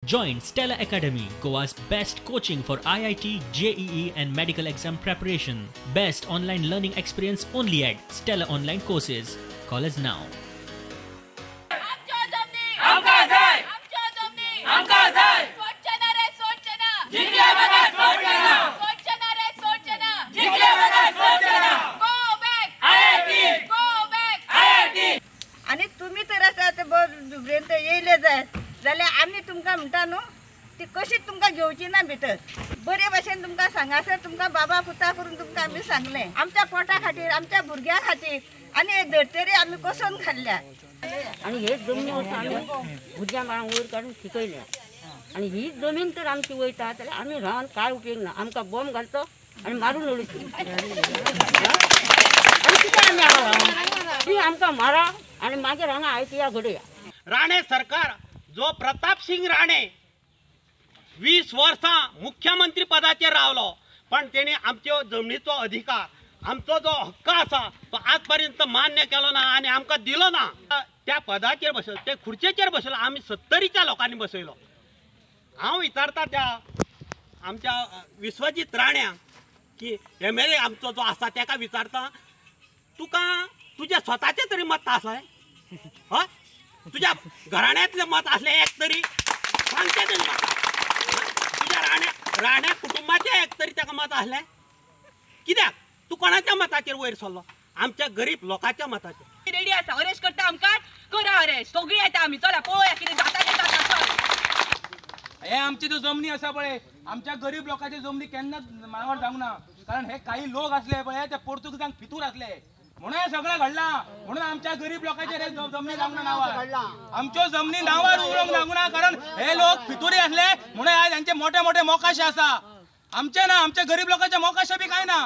Join Stella Academy, Goa's best coaching for IIT, JEE and medical exam preparation. Best online learning experience only at Stella Online Courses. Call us now. आणि तुम्ही तर आतां दुबरेन येयले जायत जाल्यार आमी तुमकां म्हणटा न्हू ती कशीच तुमकां घेवची ना भितर. बरे भाशेन तुमकां सांगासर तुमकां बाबा पुता करून तुमकां आमी सांगलें. आमच्या पोटा खातीर, आमच्या भुरग्यां खातीर आनी हे धर्तरी आमी कसोवन खाल्ल्या. आनी हे जमनी वचून आमी भुरग्यां बाळांक वयर काडून शिकयल्या आनी ही जमीन तर आमची वयता जाल्यार आमी रावन कांय उपयोग ना. आमकां बॉम्ब घालचो आनी मारून उडयचो आनी कितें आमी हांगा रावन ती आमकां मारा आनी मागीर हांगा आयटिया घडया. राणे सरकार जो प्रताप सिंग राणे 20 वर्सां मुख्यमंत्री पदाचेर रावलो, पण तेणी आमच्यो जमनीचो अधिकार, आमचो जो हक्क आसा तो आज पर्यंत मान्य केलो ना आनी आमकां दिलो ना. त्या पदाचेर बसयलो, ते खुर्चेचेर बसयलो, आमी 70च्या लोकांनी बसयलो. हांव विचारता त्या आमच्या विश्वजीत राण्यांक की एम.एल.ए. आमचो जो आसा तेका विचारता, तुका तुज्या स्वताचें तरी मत आसा? हय, तुज्या घराण्यांतलें मत आसलें एक तरी सांगचें तेणी म्हाका. तुज्या राण्या कुटुंबाचें एक तरी ताका मत आसलें कित्याक? तूं कोणाच्या मताचेर वयर सरलो? आमच्या गरीब लोकांच्या मताचेर. रेडी आसा, अरेस्ट करता आमकां, करा अरेस्ट, सगळीं येता आमी, चला पळोवया कितें जाता तें जाता. हे आमची जो जमनी आसा पळय, आमच्या गरीब लोकांची जमनी केन्नाच मानावर जावंक ना. कारण हे काही लोक आसले पळय ते पोर्तुगीजांक फितूर आसले म्हणून हे सगळें घडलां. म्हणून आमच्या गरीब लोकांचेर हे जमनी जावंक ना नांवार, आमच्यो जमनी नांवार उरोंक जावंक ना. कारण हे लोक फितुरी आसले म्हणून आज हांचे मोठे मोठे मोकाशे आसा. आमचे ना, आमच्या गरीब लोकांचे मोकाशे बी कांय ना.